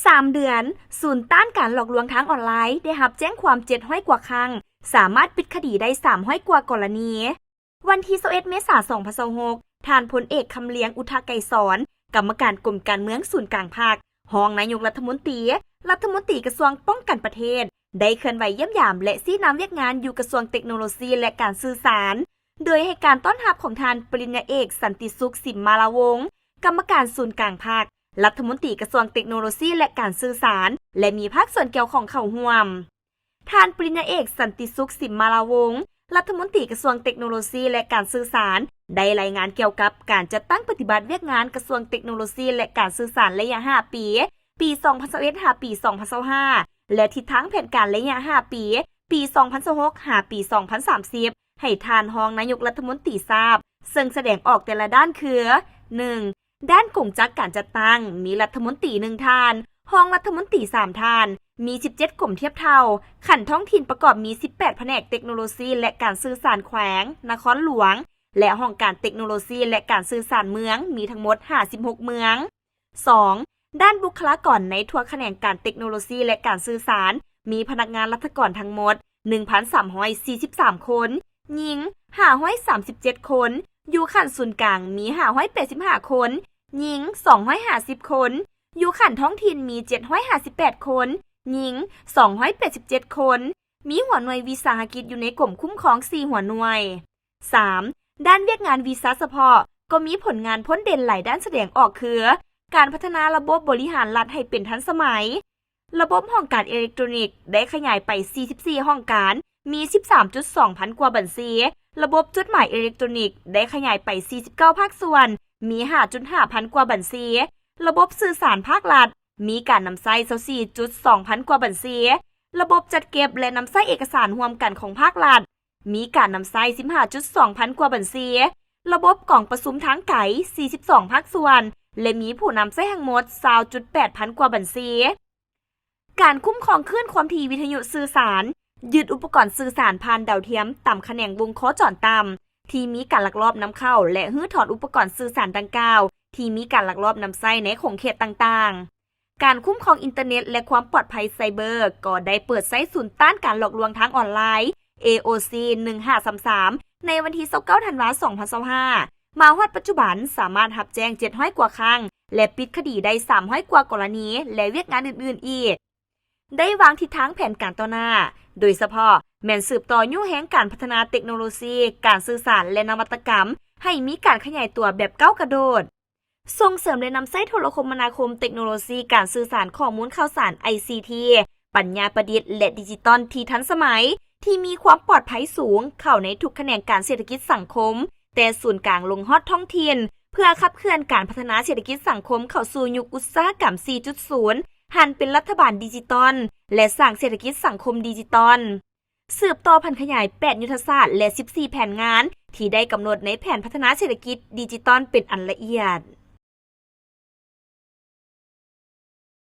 ສາມເດືອນ, ສູນຕ້ານການຫຼອກລວງທາງອອນລາຍໄດ້ຮັບແຈ້ງຄວາມເຈັດຮ້ອຍກວ່າຄັ້ງ, ສາມາດປິດຄະດີໄດ້ສາມຮ້ອຍກວ່າກໍລະນີ. ວັນທີຊາວເອັດ ເມສາ ສອງພັນຊາວຫົກ, ທ່ານພົນເອກ ຄຳລຽງ ອຸທະໄກສອນ, ກຳມະການກົມການເມືອງສູນກາງພັກ, ຮອງນາຍົກລັດຖະມົນຕີ, ລັດຖະມົນຕີກະຊວງປ້ອງກັນປະເທດ, ໄດ້ເຄື່ອນໄຫວຢ້ຽມຢາມ ແລະ ຊີ້ນຳວຽກງານຢູ່ກະຊວງເຕັກໂນໂລຊີ ແລະ ການສື່ສານ, ໂດຍໃຫ້ການຕ້ອນຮັບຂອງທ່ານ ປະລິນຍາເອກ ສັນຕິສຸກ ສິມມາລາວົງ, ກຳມະການສູນກາງພັກ, ລັດຖະມົນຕີກະຊວງເຕັກໂນໂລຊີ ແລະ ການສື່ສານ ແລະ ມີພາກສ່ວນກ່ຽວຂ້ອງເຂົ້າຮ່ວມ. ທ່ານ ປະລິນຍາເອກ ສັນຕິສຸກ ສິມມາລາວົງ, ລັດຖະມົນຕີກະຊວງເຕັກໂນໂລຊີ ແລະ ການສື່ສານ, ໄດ້ລາຍງານກ່ຽວກັບການຈັດຕັ້ງປະຕິບັດວຽກງານກະຊວງເຕັກໂນໂລຊີ ແລະ ການສື່ສານໄລຍະຫ້າປີ, ປີສອງພັນຊາວເອັດ ຫາ ປີສອງພັນຊາວຫ້າ ແລະ ທິດທາງແຜນການໄລຍະຫ້າປີ, ປີສອງພັນຊາວຫົກ ຫາ ປີສອງພັນສາມສິບ ໃຫ້ທ່ານຮອງນາຍົກລັດຖະມົນຕີຊາບ, ເຊິ່ງສະແດງອອກແຕ່ລະດ້ານຄື ໜຶ່ງ ດ້ານກົງຈັກການຈັດຕັ້ງ, ມີລັດຖະມົນຕີໜຶ່ງທ່ານ, ຮອງລັດຖະມົນຕີສາມທ່ານ, ມີສິບເຈັດກົມທຽບເທົ່າ, ຂັ້ນທ້ອງຖິ່ນປະກອບມີສິບແປດພະແນກເຕັກໂນໂລຊີ ແລະ ການສື່ສານແຂວງ, ນະຄອນຫຼວງ ແລະ ຫ້ອງການເຕັກໂນໂລຊີ ແລະ ການສື່ສານເມືອງ ມີທັງໝົດຫ້າສິບຫົກເມືອງ. ສອງ ດ້ານບຸກຄະລາກອນໃນທົ່ວຂະແໜງການເຕັກໂນໂລຊີ ແລະ ການສື່ສານ, ມີພະນັກງານລັດຖະກອນທັງໝົດ ໜຶ່ງພັນສາມຮ້ອຍສີ່ສິບສາມຄົນ, ຍິງ ຫ້າຮ້ອຍສາມສິບເຈັດຄົນ, ຢູ່ຂັ້ນສູນກາງມີ ຫ້າຮ້ອຍແປດສິບຫ້າຄົນ, ຍິງ ສອງຮ້ອຍຫ້າສິບຄົນ, ຢູ່ຂັ້ນທ້ອງຖິ່ນມີ ເຈັດຮ້ອຍຫ້າສິບແປດຄົນ, ຍິງ ສອງຮ້ອຍແປດສິບເຈັດຄົນ, ມີຫົວໜ່ວຍວິສາຫະກິດຢູ່ໃນກົມຄຸ້ມຄອງ ສີ່ຫົວໜ່ວຍ. ສາມ ດ້ານວຽກງານວິຊາສະເພາະ ກໍມີຜົນງານພົ້ນເດັ່ນຫຼາຍດ້ານສະແດງອອກຄື ການພັດທະນາລະບົບບໍລິຫານລັດໃຫ້ເປັນທັນສະໄໝ, ລະບົບຫ້ອງການເອເລັກໂຕຣນິກໄດ້ຂະຫຍາຍໄປສີ່ສິບສີ່ຫ້ອງການ, ມີສິບສາມຈຸດສອງພັນກວ່າບັນຊີ, ລະບົບຈົດໝາຍເອເລັກໂຕຣນິກໄດ້ຂະຫຍາຍໄປສີ່ສິບເກົ້າພາກສ່ວນ, ມີຫ້າຈຸດຫ້າພັນກວ່າບັນຊີ, ລະບົບສື່ສານພາກລັດ ມີການນຳໃຊ້ຊາວສີ່ຈຸດສອງພັນກວ່າບັນຊີ, ລະບົບຈັດເກັບ ແລະ ນຳໃຊ້ເອກະສານຮ່ວມກັນຂອງພາກລັດ ມີການນຳໃຊ້ສິບຫ້າຈຸດສອງພັນກວ່າບັນຊີ, ລະບົບກອງປະຊຸມທາງໄກສີ່ສິບສອງພາກສ່ວນ ແລະ ມີຜູ້ນຳໃຊ້ທັງໝົດຊາວຈຸດແປດພັນກວ່າບັນຊີ. ການຄຸ້ມຄອງຄື້ນຄວາມຖີ່ວິທະຍຸສື່ສານ, ຍຶດອຸປະກອນສື່ສານຜ່ານດາວທຽມຕາມຂະແໜງວົງໂຄຈອນຕ່ຳ ທີ່ມີການລັກລອບນຳເຂົ້າ ແລະ ຮື້ຖອນອຸປະກອນສື່ສານດັ່ງກ່າວ ທີ່ມີການລັກລອບນຳໃຊ້ໃນຂົງເຂດຕ່າງໆ. ການຄຸ້ມຄອງອິນເຕີເນັດ ແລະ ຄວາມປອດໄພໄຊເບີ ກໍໄດ້ເປີດໃຊ້ສູນຕ້ານການຫຼອກລວງທາງອອນລາຍ ເອໂອຊີ ໜຶ່ງຫ້າສາມສາມ ໃນວັນທີຊາວເກົ້າ ທັນວາ ສອງພັນຊາວຫ້າ ມາຮອດປັດຈຸບັນສາມາດຮັບແຈ້ງເຈັດຮ້ອຍກວ່າຄັ້ງ ແລະ ປິດຄະດີໄດ້ສາມຮ້ອຍກວ່າກໍລະນີ ແລະ ວຽກງານອື່ນໆອີກ. ໄດ້ວາງທິດທາງແຜນການຕໍ່ໜ້າ, ໂດຍສະເພາະແມ່ນສືບຕໍ່ຍູ້ແຮງການພັດທະນາເຕັກໂນໂລຊີ, ການສື່ສານ ແລະ ນະວັດຕະກຳ ໃຫ້ມີການຂະຫຍາຍຕົວແບບກ້າວກະໂດດ. ສົ່ງເສີມ ແລະ ນຳໃຊ້ໂທລະຄົມມະນາຄົມ, ເຕັກໂນໂລຊີການສື່ສານ, ຂໍ້ມູນຂ່າວສານ, ໄອຊີທີ, ປັນຍາປະດິດ ແລະ ດິຈິຕອນທີ່ທັນສະໄໝ, ທີ່ມີຄວາມປອດໄພສູງ ເຂົ້າໃນທຸກຂະແໜງການເສດຖະກິດສັງຄົມ, ແຕ່ສູນກາງລົງຮອດທ້ອງຖິ່ນ, ເພື່ອຂັບເຄື່ອນການພັດທະນາເສດຖະກິດສັງຄົມເຂົ້າສູ່ຍຸກອຸດສາຫະກຳສີ່ຈຸດສູນ, ຫັນເປັນລັດຖະບານດິຈິຕອນ ແລະ ສ້າງເສດຖະກິດສັງຄົມດິຈິຕອນ. ສືບຕໍ່ຜັນຂະຫຍາຍແປດຍຸດທະສາດ ແລະ ສິບສີ່ແຜນງານ ທີ່ໄດ້ກຳນົດໃນແຜນພັດທະນາເສດຖະກິດດິຈິຕອນເປັນອັນລະອຽດ.